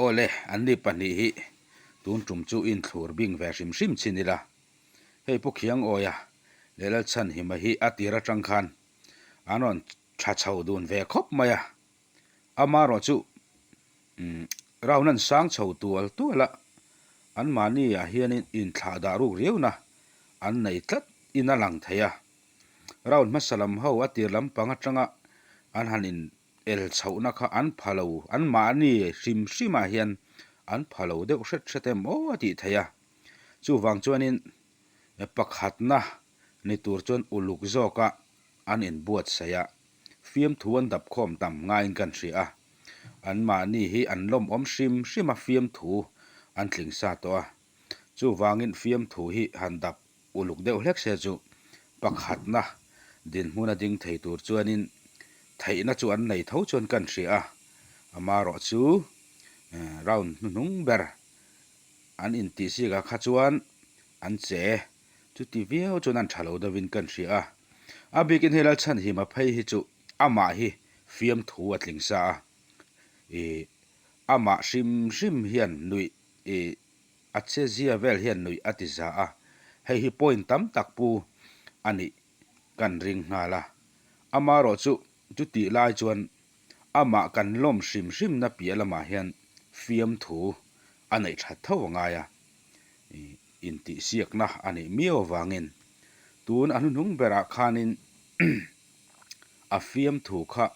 Awle, anni pahnih hi tun tum chu inthlur bing ve hrim hrim chin ila. Hei Pu Khiangawia leh Lalchhanhima hi a tir atang khan an rawn tha chho dun ve khawp mai a. Amaherawh chu round an sang chho tual tual a, anmahni ah hianin inthlah dah ruk riauna an nei tlat in a lang thei a. Round hmasa lam ho a tir lampang atanga an han in el chhohna kha an pha lo, anmahni hrim hrimah hian an pha lo deuh hret hret em aw a tih theih a. Chuvang chuanin pakhatna ni tur chuan uluk zawka an inbuatsaih a, fiamthu an dap khawm tam ngaiin kan hria a. Anmahni hi an lawmawm hrim hrim a, fiamthu an tling sa tawh a. Chuvangin fiamthu hi han dap uluk deuh hlek se chu pakhatna dinhmun a ding thei tur chuanin theihna chu an nei tho chuan kan hria a. Amaherawh chu round hnuhnung ber an intihsiakah kha chuan an che Chuti viau chuan an tha lo deuhin kan hria a. A bikin hei Lalchhanhima phei hi chu amah hi fiamthu a tling sa a. Ih, amah hrim hrim hian nuih ih a che zia vel hian nuih a ti za a. Hei hi point tam tak pu a nih kan ring nghal a. Amaherawh chu chutih lai chuan amah kan lawm hrim hrimna piah lamah hian fiamthu a neih that tho a ngai a. Ih. Intihsiakna a nih miau avangin tun a hnuhnung berah khanin a fiamthu kha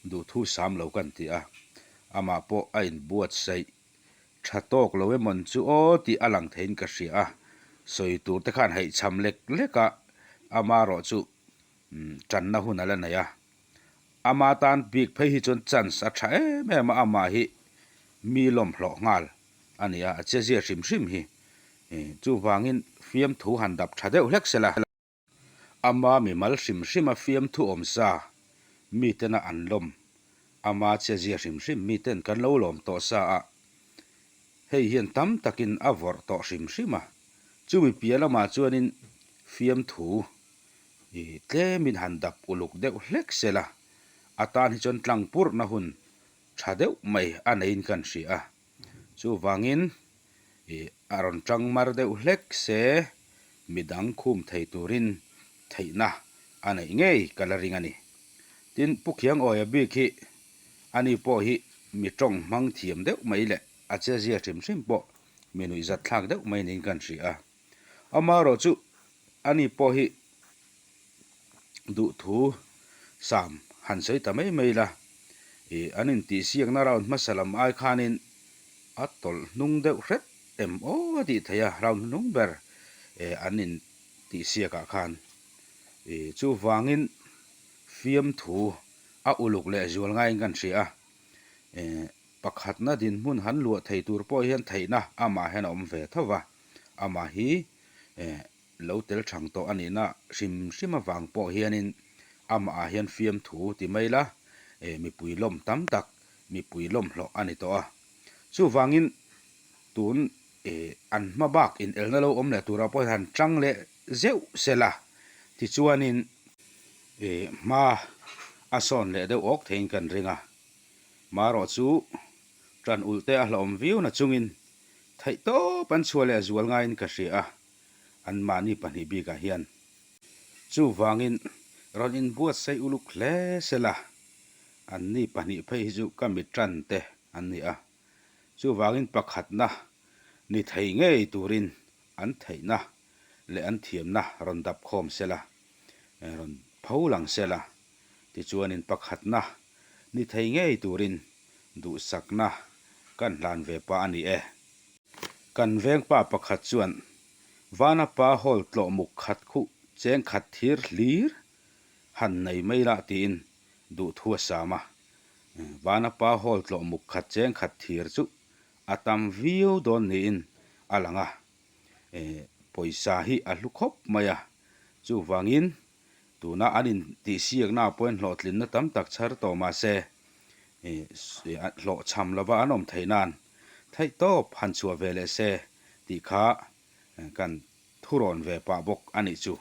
duhthu sam lo kan ti a, amah pawh a inbuatsaih tha tawk lo emawn chu aw tih a lang theiin ka hria a, sawi tur te khan haihchham lek lek a, amaherawh chu tanna hun a la nei a, ama tan bik phei hi chuan chance a tha em em a, amah hi mi lawmhlawh nghal. A ni a, a che zia hrim hrim hi. Chuvangin fiamthu han dap tha deuh hlek sela. Ama mimal hrim hrim a fiamthu awm sa mitena an lawm. Ama che zia hrim hrim miten kan lo lawm tawh sa a, hei hian tam takin a vawrh tawh hrim hrim a. Chumi piah lamah chuanin fiamthu tlemin han dap uluk deuh hlek sela, a tan hi chuan tlangpurhna hun tha deuh mai a neiin kan hria a, chuvangin ih a rawn tang mar deuh hlek se midang khum thei turin theihna a neih ngei ka la ring a ni. Tin, Pu Khiangawia bik hi ani pawh hi mi tawng hmang thiam deuh mai leh a chezia hrim hrim pawh mi nuihzat thlak deuh mai niin kan hria a, amaherawhchu ani pawh hi duhthu sam han sawi ta mai mai la, ih an intihsiakna round hmasa lam ai khanin a tawlh hnung deuh hret em aw a tih theih a, round hnung ber eh an intihsiakah khan ih chuvangin fiamthu a uluk leh zual ngaiin kan hria a, eh pakhatna dinhmun han luah thei tur pawh hian theihna amah hian a awm ve tho va, amah hi eh. Lo tel thang tawh a nihna hrim hrim avang pawh hianin amah ah hian fiamthu ti mai la, eh mipui lawm tam tak, mipui lawm hlawh a ni tawh a. Chuvangin tun eh an hma bak inelna lo awm leh turah pawh hian han tang leh zeuh se la, tichuanin eh hma a sawn leh deuh awk theiin kan ring a. Marawh chu tan ulh te a hlauhawm viau na chungin theihtawp an chhuah leh zual ngaiin ka hria a. Anmahni pahnih bikah hian chuvangin rawn inbuatsaih uluk hle sela, anni pahnih phei hi chu ka mi tan te an ni a, chuvangin pakhatna ni thei ngei turin an theihna leh an thiamna rawn dap khawm sela, rawn pho lang sela, tichuanin pakhatna ni thei ngei turin duhsakna kan hlan ve pah a ni e. Kan vengpa pakhat chuan Vanapa Hall tlawh muk khat khuh cheng khat thir hlir han nei mai lah tiin duhthu a sam a. Vanapa Hall tlawh muk khat cheng khat thir chu a tam viau dawn niin a lang a. Pawisa hi a hlu khawp mai a, chuvangin Tuna an intihsiakna pawhin hlawhtlinna tam tak chhar tawh mah se, hlawhchham lova an awm theih nan theihtawp han chhuah ve leh se tih kha kan thurawn ve pah bawk a nih chu.